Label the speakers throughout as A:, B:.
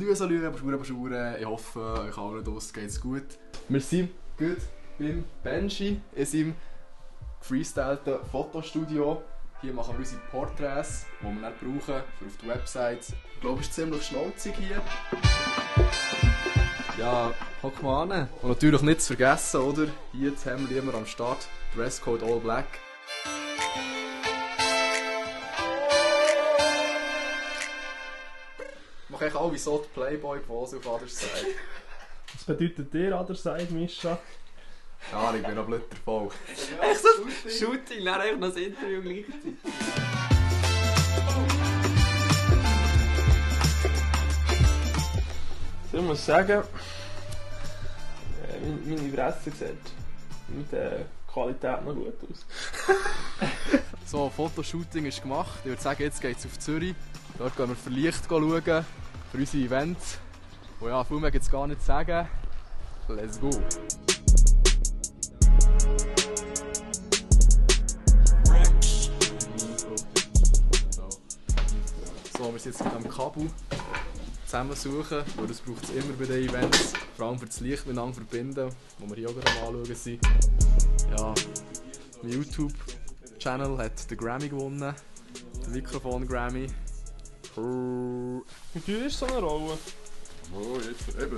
A: Lüse. Ich hoffe, euch allen draussen geht's gut. Wir sind gut beim Benji in seinem gefreestylten Fotostudio. Hier machen wir unsere Porträts, die wir dann brauchen für auf die Website. Ich glaube, es ist ziemlich schnauzig hier. Ja, hock mal an. Und natürlich nicht zu vergessen, oder? Hier haben wir immer am Start Dresscode All Black. Ich mache eigentlich alle so die Playboy-Pose auf Other Side.
B: Was bedeutet dir Other Side, Mischa?
A: Ja, ich bin noch blödervoll.
C: Echt so Shooting, dann einfach noch das Interview gleichzeitig.
B: Ich muss sagen, meine Fresse sieht mit der Qualität noch gut aus.
A: So, Fotoshooting ist gemacht. Ich würde sagen, jetzt geht es auf Zürich. Dort gehen wir für Licht schauen, für unsere Events. Und ja, viel mehr gibt es gar nicht zu sagen. Let's go! So, wir sind jetzt mit dem Kabel zusammensuchen, weil das braucht es immer bei den Events. Vor allem für das Licht miteinander verbinden, wo wir hier auch gerade am Anschauen sind. Ja, mein YouTube-Channel hat den Grammy gewonnen, den Mikrofon-Grammy.
B: Wie teuer ist so eine Rolle?
D: Oh, jetzt eben.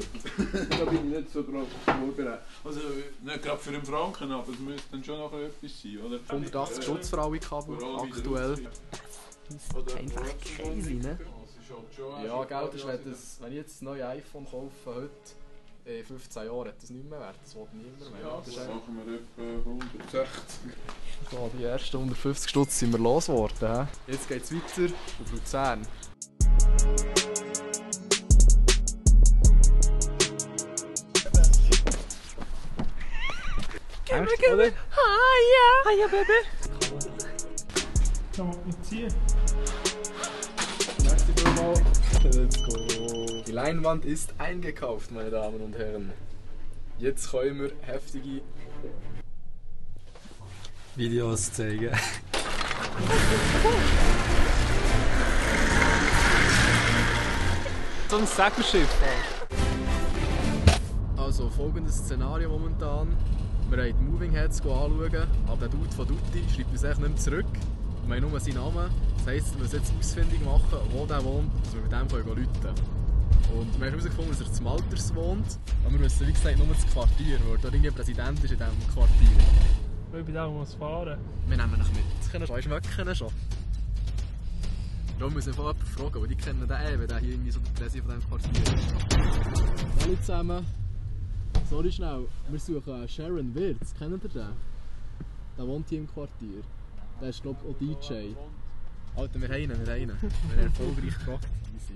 D: Da bin ich nicht so drauf vorbereitet. Also nicht gerade für einen Franken, aber es müsste dann schon noch etwas sein, oder?
A: 180 Schutz für alle Kabel, aktuell. Das ist einfach crazy, ne? Ja, Geld ist, wenn ich jetzt ein neues iPhone kaufe heute, in 15 Jahren, hat das nicht mehr wert. Das will niemand mehr.
D: Ja, das machen wir etwa 160.
A: So, die ersten 150 Stutz sind wir losgeworden. Jetzt geht es weiter auf Luzern.
B: Gib mir! Hiya, Baby! Kann man nicht ziehen?
A: Merci mal. Let's go! Die Leinwand ist eingekauft, meine Damen und Herren. Jetzt können wir heftige
C: Videos zeigen.
B: So ein Segelschiff.
A: Also folgendes Szenario momentan. Wir haben die Moving Heads anschauen, aber der Dude von Dutti schreibt uns eigentlich nicht mehr zurück. Wir haben nur seinen Namen. Das heisst, wir müssen jetzt ausfindig machen, wo der wohnt, dass wir mit dem rufen können. Und wir haben herausgefunden, dass er zum Alters wohnt. Aber wir müssen, wie gesagt, nur das Quartier, weil da irgendwie Präsident ist in diesem Quartier.
B: Ich bin da, muss fahren.
A: Wir nehmen ihn mit. Weißt du, wir schon. Ja, wir müssen einfach jemanden fragen, weil die kennen den wenn der hier irgendwie so der Präsident von diesem Quartier ist. Hallo zusammen. Sorry schnell, wir suchen Sharon Wirtz. Kennt ihr den? Der wohnt hier im Quartier. Der ist glaube ich auch DJ. Alter, wir haben ihn. Wir haben erfolgreich gefragt. Easy.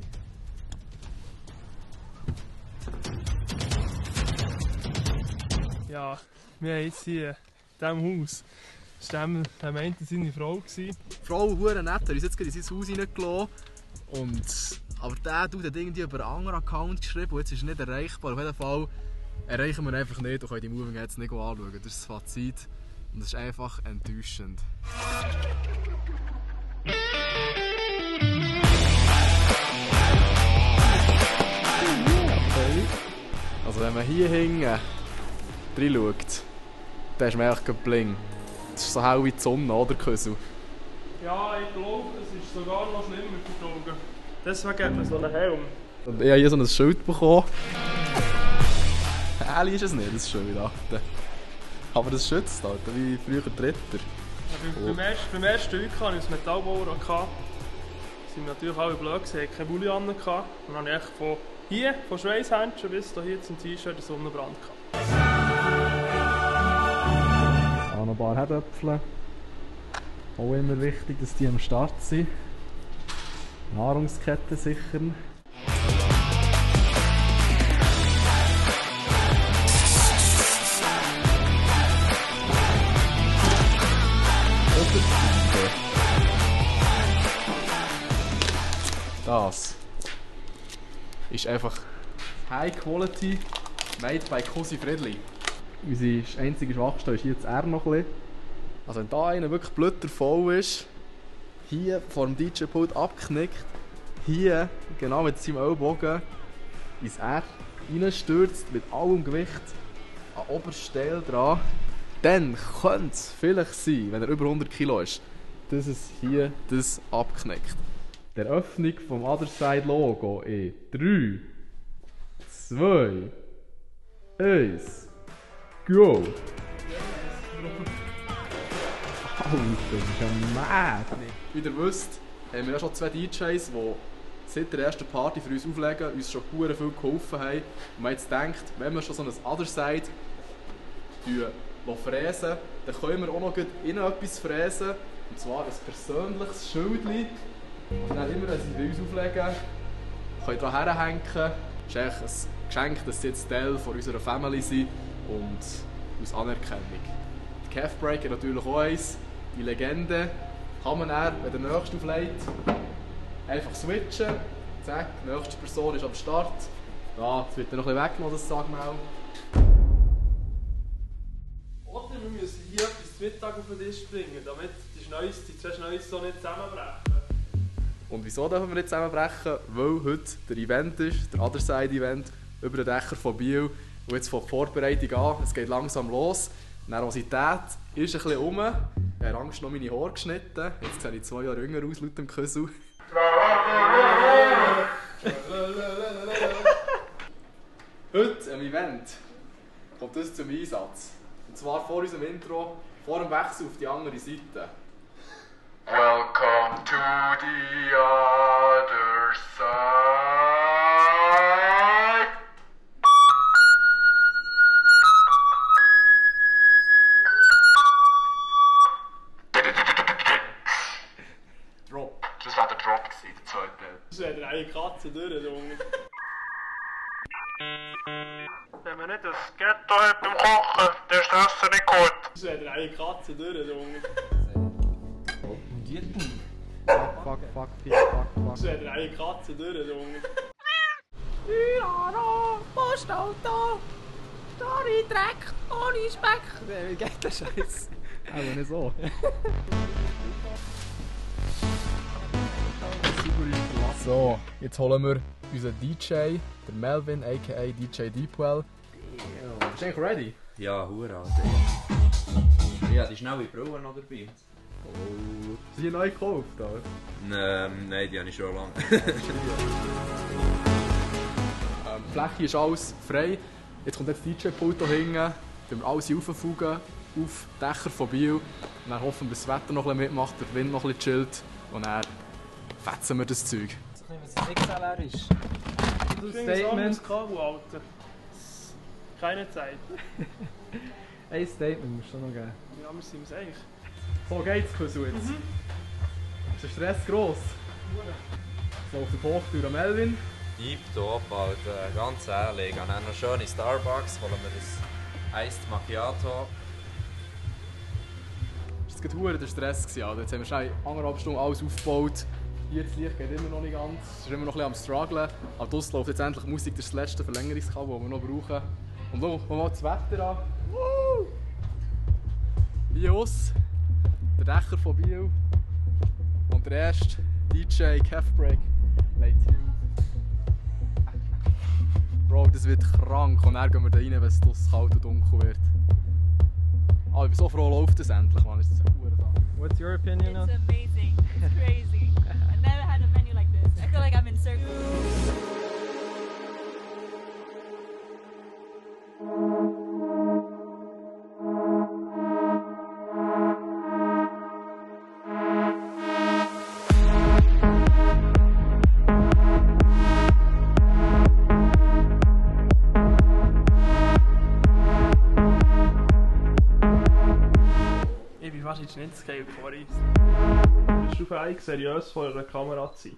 B: Ja, wir haben jetzt hier in diesem Haus. Das war der meinte seine Frau.
A: Die Frau ist sehr nett, er ist jetzt gerade in sein Haus reingelassen. Aber der hat irgendwie über einen anderen Account geschrieben und jetzt ist er nicht erreichbar. Auf jeden Fall erreichen wir ihn einfach nicht und können die Moving jetzt nicht anschauen. Das ist das Fazit und das ist einfach enttäuschend. Also wenn man hier hinten reinschaut, dann ist man echt bling. Das ist so hell wie die Sonne, oder Küssel?
B: Ja, ich glaube, es ist sogar noch schlimmer für die Augen. Deswegen hat man so einen Helm.
A: Und ich habe hier so ein Schild bekommen. Ehrlich ist es nicht, das Schild. Aber das schützt halt, wie früher die Ritter.
B: Ja, beim ersten Week hatte ich als Metallbauer. Sind wir natürlich alle blöd gewesen, ich hatte keine Bulli an. Und dann hatte ich von hier, von Schweisshändchen bis hier zum T-Shirt einen Sonnenbrand.
A: Auch noch ein paar Herdöpfel. Auch immer wichtig, dass die am Start sind. Nahrungskette sichern. Das ist einfach High Quality, made by Cosi Friedli. Unsere einzige Schwachstelle ist hier das R noch ein bisschen. Also wenn da einer wirklich bluttervoll ist, hier vor dem DJ-Pult abknickt, hier genau mit seinem Ellbogen ins Erd reinstürzt mit allem Gewicht an oberster Stelle dran, dann könnte es vielleicht sein, wenn er über 100 Kilo ist, dass es hier das abknickt. Die Eröffnung vom Otherside Logo in 3, 2, 1, go! Alter, das ist ja mad! Wie ihr wisst, haben wir ja schon 2 DJs, die seit der ersten Party für uns auflegen, uns schon sehr viel geholfen haben. Und man jetzt denkt, wenn wir schon so ein Otherside fräsen, dann können wir auch noch innen etwas fräsen. Und zwar ein persönliches Schildchen. Und dann immer, wenn sie bei uns auflegen, können daran herhängen. Das ist eigentlich ein Geschenk, dass sie jetzt Teil von unserer Family sind und aus Anerkennung. Die Calf-Break hat natürlich auch eins. Die Legende kann man dann, wenn der Nächste auflegt, einfach switchen. Zack, die nächste Person ist am Start. Ja, jetzt wird noch ein bisschen weggenommen, das Sagmaul.
B: Oder wir müssen hier etwas zu Mittag auf den Tisch bringen, damit die 2 Schnäuse so nicht zusammenbrechen.
A: Und wieso dürfen wir nicht zusammenbrechen? Weil heute der Event ist, der Otherside-Event, über den Dächer von Biel. Und jetzt fängt die Vorbereitung an, es geht langsam los. Die Nervosität ist ein bisschen rum. Ich habe Angst noch meine Haare geschnitten. Jetzt sehe ich 2 Jahre jünger aus, laut dem Küssel. Heute am Event kommt das zum Einsatz. Und zwar vor unserem Intro, vor dem Wechsel auf die andere Seite.
E: Welcome to the other side.
A: Drop.
E: Das war der Drop, der zweite Teil.
B: Das wäre eine Katze durch, Junge. Wenn man nicht das Ghetto hat beim Kochen, dann ist das Essen nicht gut. Das wäre eine Katze durch, Junge.
A: Fuck.
B: Das wäre eine Katze durch, Junge.
F: Hallo, Postauto! Sorry, Dreck, ohne Speck!
C: Wie geht der Scheiß?
A: Aber nicht so. So, jetzt holen wir unseren DJ, der Melvin aka DJ Deepwell. Bist du eigentlich ready?
C: Ja, hure Alter. Ja, die schnelle Brille noch dabei.
A: Oh. Hast du die neu gekauft? Oder?
C: Nein, die habe ich schon lange.
A: Die Fläche ist alles frei. Jetzt kommt jetzt DJ-Pult hier hinten. Dann wir alles rauffugen auf die Dächer von Biel. Und dann hoffen wir, dass das Wetter noch ein bisschen mitmacht, der Wind noch ein bisschen chillt. Und dann fetzen wir das Zeug.
C: Was ein XLR ist.
B: Statement. Alter. Keine Zeit.
A: Ein Statement musst du noch geben.
B: Ja, wir sind es eigentlich.
A: So geht's, Küssel jetzt. Ist der Stress gross? So auf der Hochtür an Melvin.
C: Tipptopp, Alter. Ganz ehrlich. Und dann noch schön in Starbucks holen wir das Iced Macchiato.
A: Das war gerade der Stress. Alter. Jetzt haben wir schon 1,5 Stunden alles aufgebaut. Hier das Licht geht immer noch nicht ganz. Es ist immer noch ein bisschen am Strugglen. Aber draussen läuft jetzt endlich Musik. Das ist das letzte Verlängerungskabel, das wir noch brauchen. Und schau mal das Wetter an. Hier aus, der Dächer von Biel. Und der erste DJ Calf-Break legt hier auf. Bro, das wird krank. Und dann gehen wir da rein, wenn es kalt und dunkel wird. Aber ich bin so froh, läuft es endlich, man. Das ist eine coole Sache.
C: What's your opinion
F: It's amazing. It's crazy. I've never had a venue like this. I feel like I'm in circles.
B: Ich bin fast nicht Scale Paris. Bist du fähig, seriös vor einer Kamera zu sein?